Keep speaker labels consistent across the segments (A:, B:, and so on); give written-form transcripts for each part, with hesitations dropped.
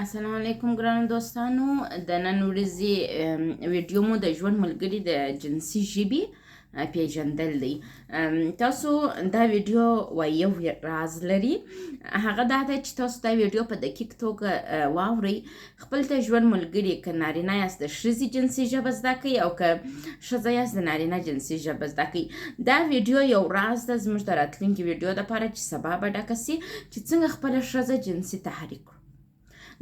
A: السلام علیکم ګرانو دوستانو، د نن ورځې ویډیو مو د ژوند ملګري د جنسي ژبې پیژندل دی. تاسو دا ویډیو وایي یو راز لري، هغه دا دی چې تاسو دا ویډیو په دقیق توګه واورئ. خپل ته ژوند ملګري که نارینه یاست د ښځې جنسي ژبه زده کړئ او که ښځه یاست د نارینه جنسي ژبه زده کړئ. دا ویډیو یو راز ده زموږ د راتلونکي ویډیو دپاره چې سبا به ډکه سي چې څنګه خپله ښځه جنسي تحریک کړو.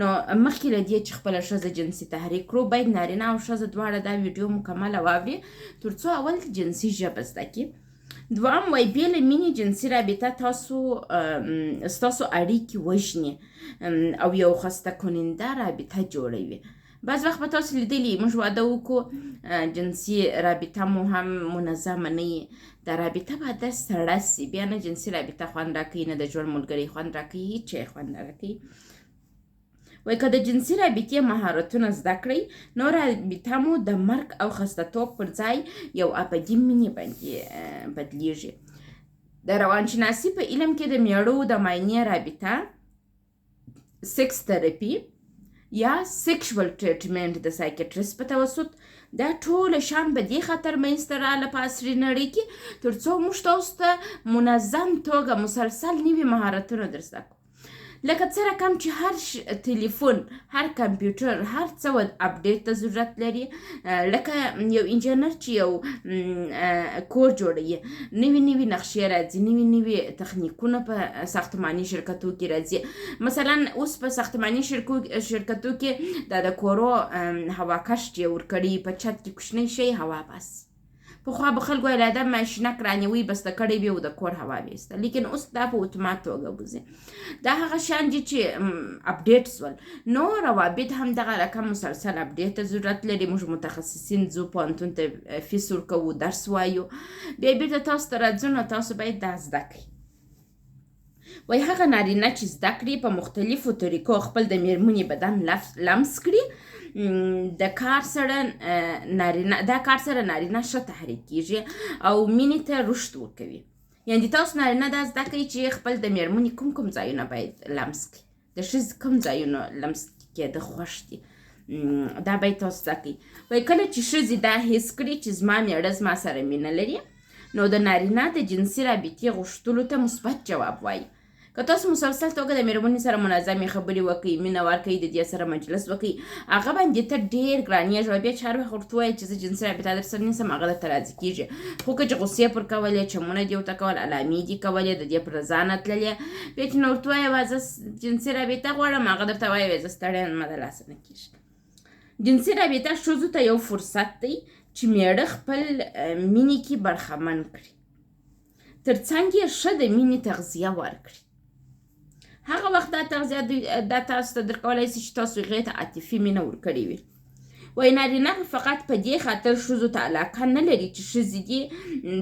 A: نو مخکې له دې چې خپله ښځه جنسي تحریک کړو، باید نارینه او ښځه دواړه دا ویډیو مکمله واوري تر څو اول جنسي ژبه زده کړي. دوهم وایي بې له مینې جنسي رابطه تاسو ستاسو اړیکې وژني او یو خسته کننده رابطه جوړوي. بعض وخت به تاسو لیدلي موږ واده وکړو، جنسي رابطه مو هم منظمه نه وي، دا رابطه به در سړه سي، بیا نه جنسي رابطه خوند راکوي، نه د ژوند ملګری خوند راکوي، هېڅ شی خوند نه راکوي. وایي که د جنسي رابطې مهارتونه زده کړئ نو رابطه مو د مرګ او خستتوب پر ځای یو ابدي مینې باندې بدلیږي. د روانشناسي په علم کې د میړو د معاینې رابطه، سیکس تراپي یا سیکشوال ټریټمنټ د سایکیټریست په توسط، دا ټول شان به دې خاطر منځته راله په عصري نړۍ کې تر څو موږ تاسو ته منظم توګه مسلسل نوي مهارتونه در زده کړو. لکه څه رقم چې هر تلیفون، هر کمپیوټر، هر څه اپډیټ ته ضرورت لري، لکه یو انجینر چې یو کور جوړوي، نوي نوي نقشې راځي، نوي نوي تخنیکونه په ساختماني شرکتو کې راځي. مثلا اوس په ساختماني شرکتو کې دا د کورو هواکش چې ورکړي په چت کې کوچنی شی هوا باسي. پخوا به خلکو ویل دا ماشینک رانیوي بسته کړی وي او د کور هوا ویسته، لیکن اوس دا په اتومات توګه بوځي. دا هغه شیان دي چې اپډیټ سول. نو روابط هم دغه رقم مسلسل اپډیټ ته ضرورت لري. موږ متخصصین ځو پوهنتون ته فیس ورکوو، درس وایو، بیا بیرته تاسو ته راځو، نو تاسو باید دا زده کړئ. وایي هغه نارینه چې زده کړي په مختلفو طریقو خپل د میرمنې بدن لمس کړي، د کار سره نارینه دا کار سره نارینه ښه تحریک کیږي او مینې ته رشد ورکوي. یعنې تاسو نارینه دا زده کوي چې خپل د میرمنې کوم کوم ځایونه باید لمس کړي، د ښځې کوم ځایونه لمس کېده خوښ دي، دا باید تاسو زده کړئ. وایي کله چې ښځې دا حس کړي چې زما میړه زما سره مینه لري، نو د نارینه د جنسي رابطې غوښتلو ته مثبت جواب وایي. که تاسو مسلسل توګه د میرمنې سره منظمې خبرې وکړئ، مینه ورکړئ، د دې سره مجلس وکړئ، هغه باندې ته ډېر ګرانېږي او بیا چې هر وخت ورته ووایې چې زه جنسي رابطه در سره نیسم، هغه درته راضي کېږي. خو که چې غوسې پر کولې، چمونه دې ورته کول، علامې دې کولې، د دې پر رضا نه تللې، بیا چې نو ورته ووایې وا زه جنسي رابطه غواړم، هغه درته وایي زه ستړی یم، ما د لاسه نه کېږي. جنسي رابطه ښځو ته یو فرصت دی چې میړه خپل مینې کې برخمن کړي، تر څنګ یې ښه د مینې تغذیه ورکړي. هغه وخت دا تغذیه دا تاسو ته درکولای سي چې تاسو هغې ته عاطفي مینه ورکړې وي. وایي نارینه فقط په دې خاطر ښځو ته علاقه نه لري چې ښځې دې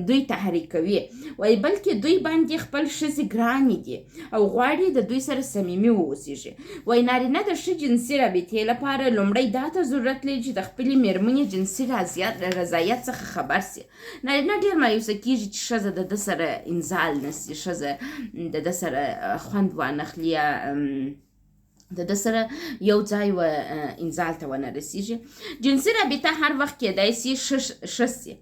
A: دوی تحریکوي، وایي بلکې دوی باندې خپل ښځې ګرانې دي او غواړي د دوی سره صمیمي واوسیږي. وایي نارینه د ښه جنسي رابطې لپاره لومړی دا ته ضرورت لري چې د خپلې میرمنې جنسي رضایت څخه خبر سي. نارینه ډېر مایوسه کیږي چې ښځه د ده سره انزال نه سي، ښځه د ده سره خوند وانخلي یا د ده سره یو ځای و انزال ته ونه رسیږي. جنسي رابطه هر وخت کیدای سي ښه سي،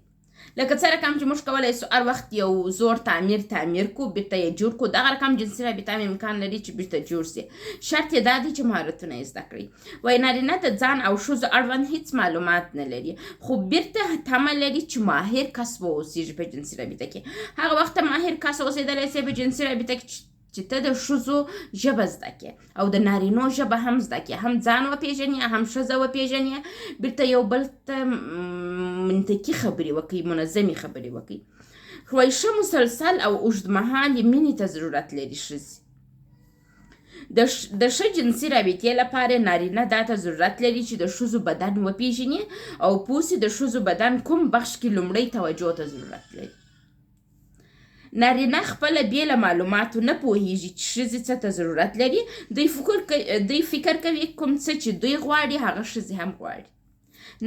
A: لکه څه رقم چې موږ کولای سو هر وخت یو زور تعمیر کو، بیرته یې جوړ کو، دغه رقم جنسي رابطه هم امکان لري چې بیرته جوړ سي. شرط یې دا دی چې مهارتونه یې زده کړئ. وایي نارینه د ځان او ښځو اړوند هیڅ معلومات نه لري، خو بیرته تمه لري چې ماهر کس واوسیږي په جنسي رابطه کې. هغه وخت ماهر کس اوسېدلی سي په جنسي رابطه کې چې ته د ښځو ژبه زده کړې او د نارینو ژبه هم زده کړې، هم ځان وپېژنې هم ښځه وپېژنې، بیرته یو بل ته منطقي خبرې وکړي، منظمې خبرې وکړي. وایي ښه مسلسل او اوږدمهالې مینې ته ضرورت لري ښځې. د ښه جنسي رابطې لپاره نارینه دا ته ضرورت لري چې د ښځو بدن وپېژني او پوه سي د ښځو بدن کوم بخش کې لومړی توجه ته ضرورت لري. نارینه خپله بې له معلوماتو نه پوهیږي چې ښځې څه ته ضرورت لري. دوی فکر کوي کوم څه چې دوی غواړي هغه ښځې هم غواړي.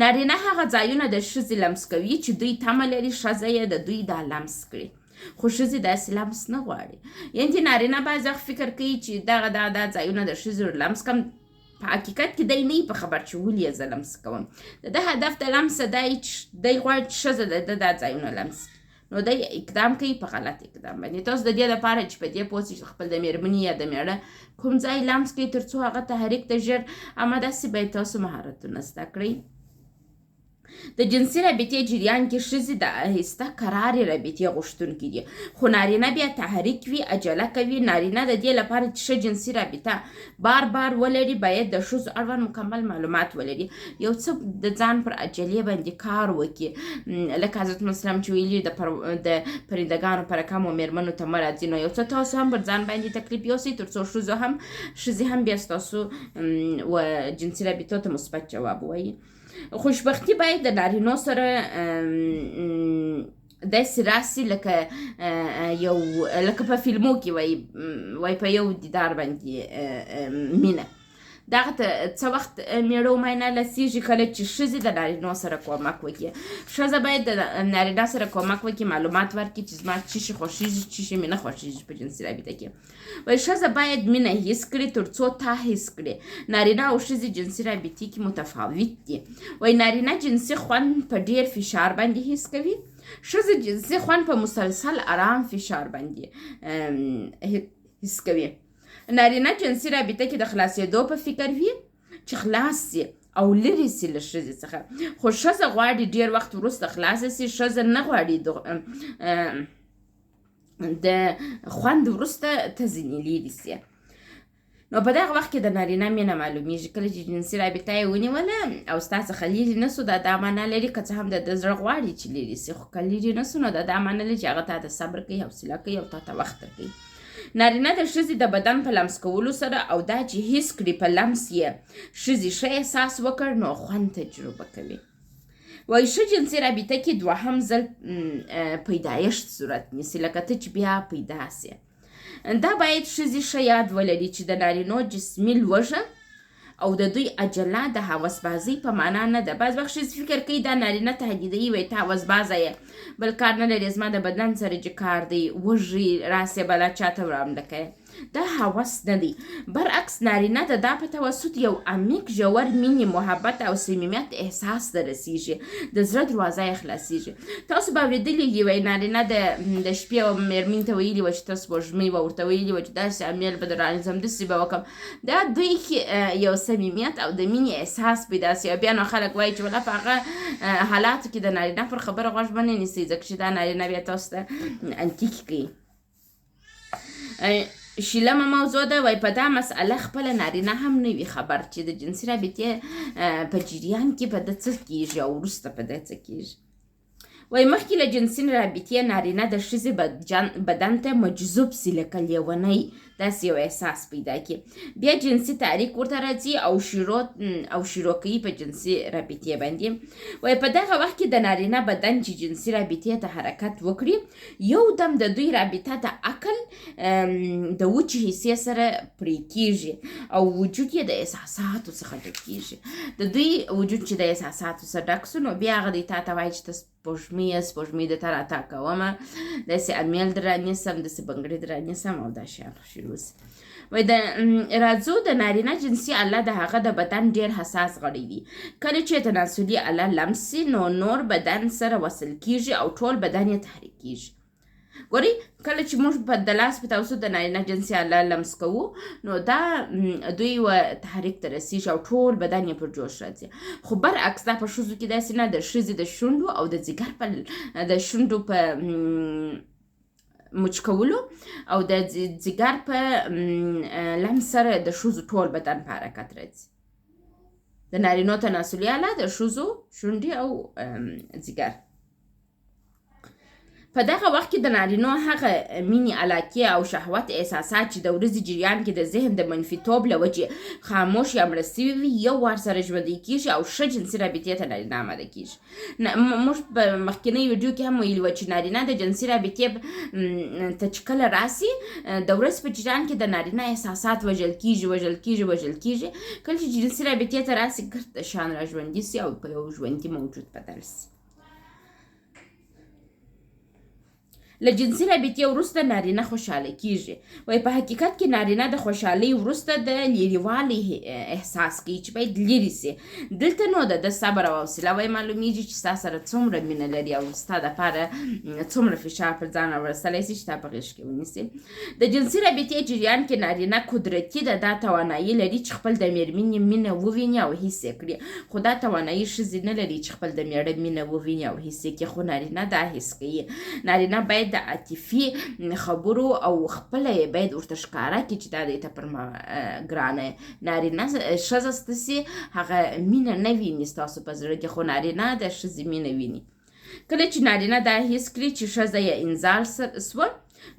A: نارینه هغه ځایونه د ښځې لمس کوي چې دوی تمه لري ښځه یې د دوی دا لمس کړي، خو ښځې داسې لمس نه غواړي. یعنې نارینه بعض وخت فکر کوي چې دغه دا دا ځایونه د ښځې لمس کم، په حقیقت کې دی نه په خبر چې ولې یې زه لمس کوم. د ده هدف د لمسه دی چې دی غواړي چې ښځه د ده دا ځایونه لمس کړي، نو دی اقدام کوي په غلط اقدام باندې. تاسو د دې لپاره چې په دې پوه شئ چې خپل د میرمنې یا د میړه کوم ځای لمس کوي تر څو هغه تحریک ته ژر آماده سي، باید تاسو مهارتونه زده کړئ. د جنسي رابطې جریان کې ښځې د آهسته کرارې رابطې غوښتونکي دي، خو نارینه بیا تحریک وي، عجله کوي. نارینه د دې لپاره چې ښه جنسي رابطه بار بار ولري باید د ښځو اړوند مکمل معلومات ولري، یو څه د ځان پر عجلې باندې کار وکړي. لکه حضرت مسلم چې ویلي د پرندګانو په رقم و میرمنو ته مه راځي، نو یو څه تاسو هم پر ځان باندې تکلیف یوسئ تر څو ښځې هم بیا ستاسو و جنسي رابطو ته مثبت جواب ووایي. خوشبختی باید د نارینو سره داسې راسي لکه یو لکه په فلمو کې وای په یو دیدار باندې مینه. دغه ته څه وخت میړه وماینه لسیږي؟ کله چې ښځې د نارینو سره کومک وکړي. ښځه باید د نارینه سره کومک وکړي، معلومات ورکړي چې زما څه شي خوښیږي، څه شي مې نه خوښیږي په جنسي رابطه کې. وایي ښځه باید مینه حس کړي تر څو تا حس کړي. نارینه او ښځې جنسي رابطې کې متفاوت دي. وایي نارینه جنسي خوند په ډیر فشار باندې حس کوي، ښځه جنسي خوند په مسلسل ارام فشار باندې حس کوي. نارینه جنسي رابطه کې د خلاصېدو په فکر وي چې خلاص سي او لرې سي له ښځې څخه، خو ښځه غواړي ډیر وخت وروسته خلاصه سي. ښځه نه غواړي د خوند وروسته ته ځینې لیرې سي. نو په دغه وخت کې د نارینه مینه معلومیږي. کله چې جنسي رابطه یې ونیوله او ستا څخه لیرې نه سو، دا دا معنا لري که څه هم د ده زړه غواړي چې لیرې سي، خو که لیرې نه سو نو دا دا معنا لري چې هغه تا ته صبر کوي، حوصله کوي او تا ته وخت درکوي. نارینه د ښځې د بدن په لمس کولو سره او دا چې حس کړي په لمس یې ښځې ښه احساس وکړ نو خوند تجربه کوي. وایي ښه جنسي رابطه کې دوهم ځل پیدایښت صورت نیسي، لکه ته چې بیا پیدا سې. دا باید ښځې ښه یاد ولري چې د نارینو جسمي لوږه او د دوی عجله د هوسبازۍ په معنا نه ده. بعض وخت ښځې فکر کوي دا نارینه تهدیدوي، وایي ته هوسبازه یې، بل کار نه لرې، زما د بدن سره چې کار دی، وږي راسې بلا چاته وړاندې کوې. دا هوس نه دی، برعکس نارینه د دا په توسط یو عمیق ژور مینې، محبت او صمیمیت احساس ته رسیږي، د زړه دروازه یې خلاصیږي. تاسو به اورېدلي وي وایي نارینه د شپې او مېرمن ته ویلي وه چې ته سپوږمۍ وه، ورته ویلي وه چې داسې امیل به در رانیسم، داسې به وکړم. دا دوی کې یو صمیمیت او د مینې احساس پیدا سي. او بیا نو خلک وایي چې ولا په هغه حالاتو کې د نارینه پر خبره غوږ مه نه نیسئ، ځکه چې دا نارینه بیا تاسو ته انتیک کوي. شلمه موضوع ده، وایي په دا مسئله خپله نارینه هم نه وي خبر چې د جنسي رابطې په جریان کې په ده څه کیږي او وروسته په ده څه کیږي. وایي مخکې له جنسي رابطې نارینه د ښځې بدن ته مجذوب سي، لکه لیونی داسې یو احساس پیدا کړي، بیا جنسي تحریک ورته راځي او شروع کوي په جنسي رابطې باندې. وایي په دغه وخت کې د نارینه بدن چې جنسي رابطې ته حرکت وکړي، یو دم د دوی رابطه د عقل د وچې حصې سره پرې کیږي او وجود یې د احساساتو څخه ډک کیږي. د دوی وجود چې د احساساتو څخه ډک سو، نو بیا هغه دی تا ته وایي چې ته سپوږمۍ یې، سپوږمۍ درته راتا کومه، داسې امیل در رانیسم، داسې بنګړي در رانیسم او دا شیان شروع سي. وایي د راځو د نارینه جنسي آله د هغه د بدن ډېر حساس غړی دی. کله چې تناسلي آله لمس سي نو نور بدن سره وصل کیږي او ټول بدن یې تحریک کیږي. ګورئ کله چې موږ په د لاس په توسط د نارینه جنسي آله لمس کوو نو دا دوی و تحریک ته رسیږي او ټول بدن یې پر جوش راځي. خو برعکس دا په ښځو کې داسې نه، د ښځې د شونډو او د ځیګر په د شونډو په مچ کولو او د ځیګر په لمس سره د ښځو ټول بدن په حرکت راځي. د نارینو تناسلي آله د ښځو شونډې او ځیګر. په دغه وخت کې د نارینو هغه مینې، علاقې او شهوت احساسات چې د ورځې جریان کې د ذهن د منفي توب له وجې خاموش یا مړه سوي وي، یو وار سره ژوندی کیږي او ښه جنسي رابطې ته نارینه آماده کیږي. موږ په مخکینۍ ویډیو کې هم ویلي وه چې نارینه د جنسي رابطې ته چې کله راسي، د ورځې په جریان کې د نارینه احساسات وژل کیږي، وژل کیږي، وژل کیږي. کله چې جنسي رابطې ته راسي، ګرد شیان را ژوندي سي او په یو ژوندي موجود بدل سي. له جنسي رابطې وروسته نارینه خوشحاله کیږي. وایي په حقیقت کې نارینه د خوشحالۍ وروسته د لیرېوالي احساس کوي چې باید لیرې سي. دلته نو د ده صبر او حوصله وایي معلومیږي چې ستا سره څومره مینه لري او ستا دپاره څومره فشار پر ځان راوستلی سي چې تا په غېږ کې ونیسي. د جنسي رابطې جریان کې نارینه قدرتي ده، دا توانایي لري چې خپل د مېرمنې مینه وویني او حس یې کړي، خو دا توانایي ښځې نه لري چې خپل د مېړه مینه وویني او حس یې کړي، خو نارینه دا حس کوي. نارینه باید د عاطفي خبرو او خپله یې باید ورته ښکاره کړي چې دا دی ته پر ما ګرانه یې. نارینه ښځه ستاسې هغه مینه نه ویني ستاسو په زړه کې، خو نارینه د ښځې مینه ویني. کله چې نارینه دا حس کړي چې ښځه یې انزال سوه،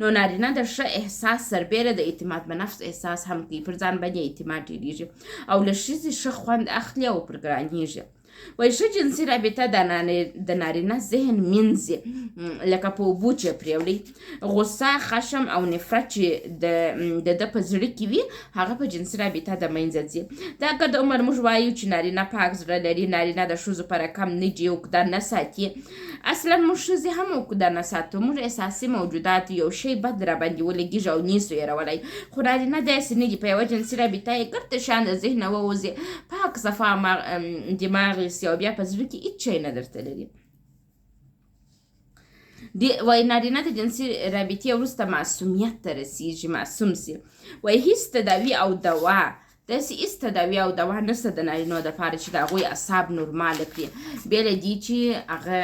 A: نو نارینه د ښه احساس سربېره د اعتماد به نفس احساس هم کوي، پر ځان باندې اعتماد ډېرېږي او له ښځې ښه خوند اخلي او پر ګرانېږي. وایي ښه جنسي رابطه د نارینه ذهن مینځي لکه په اوبو چې پرېوړي. غوسه، خشم او نفرت چې د ده په زړه کې وي هغه په جنسي رابطه د منځه ځي. دا ګرد عمر موږ وایو چې نارینه پاک زړه لري، نارینه د ښځو په رقم نه دي، عقده نه ساتي. اصلا موږ ښځې هم عقده نه ساتو، موږ احساسي موجودات یو، شی بد راباندې ولګېږي او نه سو هېرولی، خو نارینه داسې نه دي. په یوه جنسي رابطه یې ګرد شیان د ذهنه ووځي، پاک صفا دماغ یې سي او بیا په زړه کې هېڅ شی نه درته لري. وایي نارینه د جنسي رابطې وروسته معصومیت ته رسیږي، معصوم سي. وایي هیڅ تداوي او دوا، داسې هیڅ تداوي او دوا نشته د نارینو دپاره چې د هغوی اعصاب نورماله کړي، بې له دې چې هغه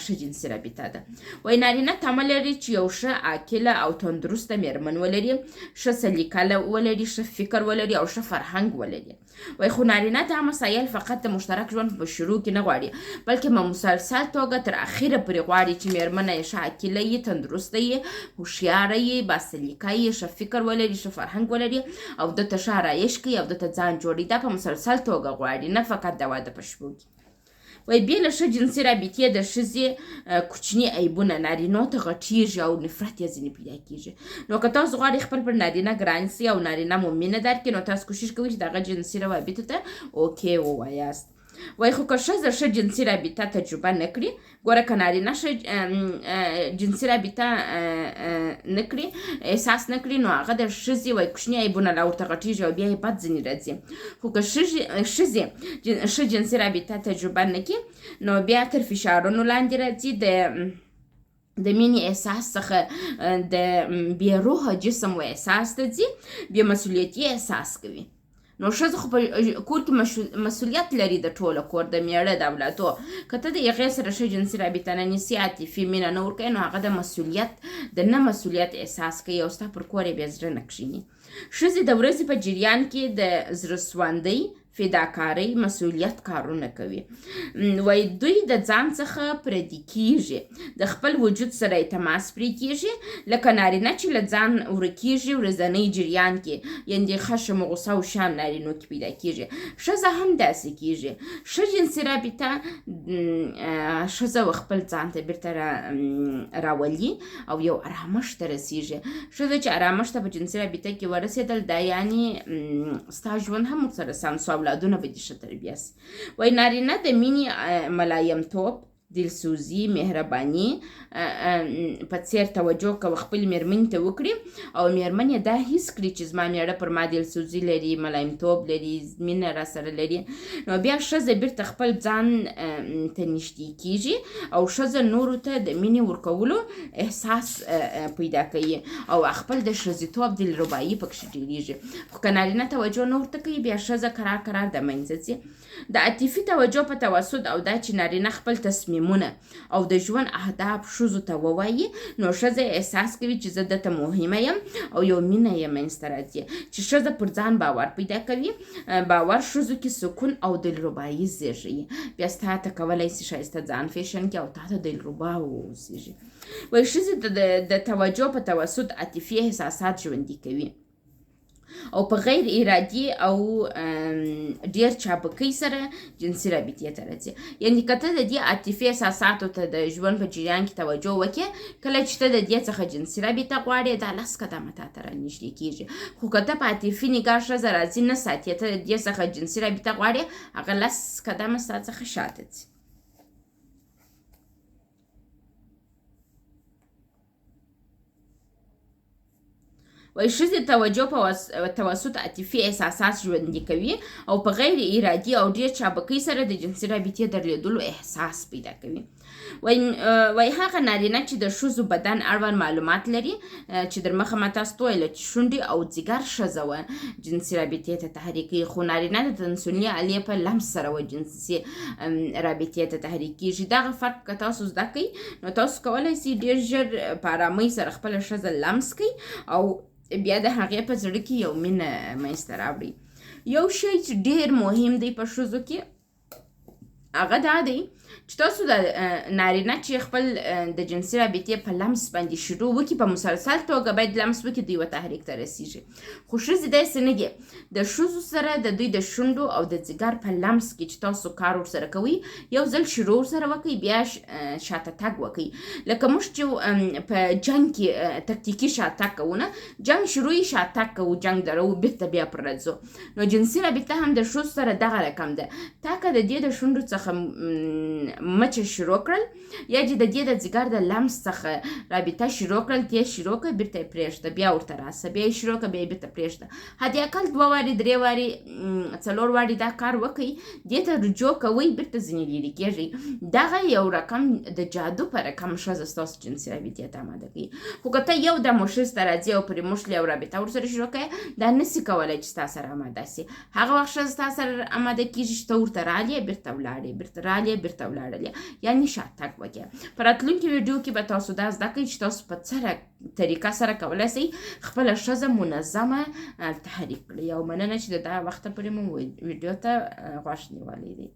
A: ښه جنسي رابطه ده. وایي نارینه تمه لري چې یو ښه عاقله او تندرسته میرمن ولري، ښه سلیقه ولري، ښه فکر ولري او ښه فرهنګ ولري. وایي خو نارینه دا مسایل فقط د مشترک ژوند په شروع کې نه غواړي، بلکې په مسلسل توګه تر اخره پورې غواړي چې میرمنه یې ښه عاقله یي، تندرسته یي، هوښیاره یي، باسلیقه یي، ښه فکر ولري، ښه فرهنګ ولري او ده ته ښه آرایش کوي او ده ته ځان جوړوي. دا په مسلسل توګه غواړي، نه فقط د واده په شپو کې. وایي بې له ښه جنسي رابطې د ښځې کوچني عیبونه نارینو ته غټیږي او نفرت یې ځینې پیدا کیږي. نو که تاسو غواړئ خپل پر نارینه ګران سئ او نارینه مو مینه درکړي، نو تاسو کوشش کوئ چې دغه جنسي روابطو ته اوکې ووایاست. وایي خو که ښځه ښه جنسي رابطه تجربه نه کړي، ګوره که نارینه ښه جنسي رابطه نه کړي، احساس نه کړي، نو هغه د ښځې وایي کوچني عیبونه لا ورته غټیږي او بیا یې بد ځینې راځي. خو که ښځې ښه جنسي رابطه تجربه نه کړي، نو بیا تر فشارونو لاندې راځي، د مینې احساس څخه د بې روحه جسم و احساس ته ځي، بې مسؤلیتي احساس کوي. نو ښځه خو په کور کې مسؤلیت لري، د ټوله کور، د میړه، د اولادو. که ته د هغې سره ښه جنسي رابطه نه نیسي، عاطفي مینه نه ورکوې، نو هغه د مسؤلیت د نه مسؤلیت احساس کوي او ستا پر کور یې بیا زړه نه کښېني. ښځې د ورځې په جریان کې د زړه سواندۍ، فداکارۍ، مسؤلیت کارونه کوي. وایي دوی د ځان څخه پردي کیږي، د خپل وجود سره یې تماس پرې کیږي، لکه نارینه چې له ځان ورکیږي ورځنی جریان کې، یعنې خشم، غوسه او شان نارینو کې پیدا کیږي، ښځه هم داسې کیږي. ښه جنسي رابطه ښځه و خپل ځان ته بیرته راولي او یو ارامښت ته رسیږي. ښځه چې ارامښت ته په جنسي رابطه کې ورسېدل، دا یعنې ستا ژوند هم ورسره سم سو، اولادونه به دې ښه تربیه سي. وایي نارینه د مینې، ملایمتوب، دلسوزي، مهرباني په څیر توجه که خپلې میرمنې ته وکړي او میرمن یې دا حس کړي چې زما میړه پر ما دلسوزي لري، ملایمتوب لري، مینه را سره لري، نو بیا ښځه بیرته خپل ځان ته نږدې کیږي او ښځه نورو ته د مینې ورکولو احساس پیدا کوي او خپل د ښځیتوب دلربایي پکښې ډېرېږي. خو که نارینه توجه نه ورته کوي، بیا ښځه کرار کرار د منځه ځي. د عاطفي توجه په توسط او دا چې نارینه خپل تصمیمونه او د ژوند اهداف ښځو ته ووایي، نو ښځه احساس کوي چې زه ده ته مهمه یم او یو مینه یې منځته راځي چې ښځه پر ځان باور پیدا کوي. باور ښځو کې سکون او دلربایي زیږوي. بیا ستا ته کولی سي ښایسته ځان فیشن کې او تا ته دلربا واوسیږي. وایي ښځې د توجه په توسط عاطفي احساسات ژوندي کوي او په غیر ارادي او ډیر چابکۍ سره جنسي رابطې ته راځي. یعنې که ته د دې عاطفي احساساتو ته د ژوند په جریان کې توجه وکړې، کله چې ته د دې څخه جنسي رابطه غواړې، دا 10 قدمه تا ته رانږدې کیږي. خو که ته په عاطفي نګاه ښځه راضي نه ساتې، ته د دې څخه جنسي رابطه غواړې، هغه 10 قدمه ستا څخه شاته ځي. وایي ښځې توجه په توسط عاطفي احساسات ژوندي کوي او په غیر ارادي او ډېر چابکۍ سره د جنسي رابطې درلودلو احساس پیدا کوي. وایي هغه نارینه چې د ښځو بدن اړوند معلومات لري، چې در مخه ما تاسو ته وویل چې شونډې او ځیګر ښځه وه جنسي رابطې ته تحریکوي، خو نارینه د تناسلي آلې په لمس سره وه جنسي رابطې ته تحریک کیږي. دغه فرق که تاسو زده کړئ نو تاسو کولی شئ ډېر ژر په ارامۍ سره خپله ښځه لمس کړئ او بیا د هغې په زړه کې یو مینه منځته راوړئ. یو شی چې ډېر مهم دی په ښځو کې هغه دا دی چې تاسو د نارینه چې خپل د جنسي رابطې په لمس باندې شروع وکړي، په مسلسل توګه باید لمس وکړي، دوی و تحریک ته رسیږي. خو ښځې داسې نه دي، د ښځو سره د دوی د شونډو او د ځیګر په لمس کې چې تاسو کار ورسره کوئ، یو ځل شروع ورسره وکړئ، بیا شاته تګ وکړئ. لکه موږ چې په جنګ کې تکتیکي شاتګ کوو نه، جنګ شروع یې شاتګ کوو، جنګ دروو، بیرته بیا پر راځو. نو جنسي رابطه هم د ښځو سره دغه رقم ده. تا که د دې د شونډو څخه مچه شروع کړل یا چې د دې د ځیګر د لمس څخه رابطه شروع کړل، تې شروع کړه، بیرته یې پرېږده، بیا ورته راسه، بیا یې شروع کړه، بیا یې بیرته پرېږده. حد اقل 2 وارې، 3 وارې، 4 وارې دا کار وکړئ، دې ته رجوع کوئ، بیرته ځینې لیرې کېږئ. دغه یو رقم د جادو په رقم ښځه ستاسو جنسي رابطې ته اماده کوي. خو که ته یو دم ښځې ته راځې او پرې موښلې او رابطه ورسره شروع کوې، دا نسي کولی چې ستا سره اماده سي. هغه وخت ښځه ستا سره اماده کېږي چې ته ورته رالې، بیرته ولاړې، بیرته رالې، بیرته ولاړلې، یعنې شاتګ وکړې. په راتلونکي ویډیو کې به تاسو دا زده کړئ چې تاسو په څه طریقه سره کولی سئ خپله ښځه منظمه تحریک کړئ. او مننه چې د دا وخته پورې مو ویډیو ته غوږ نیولی دی.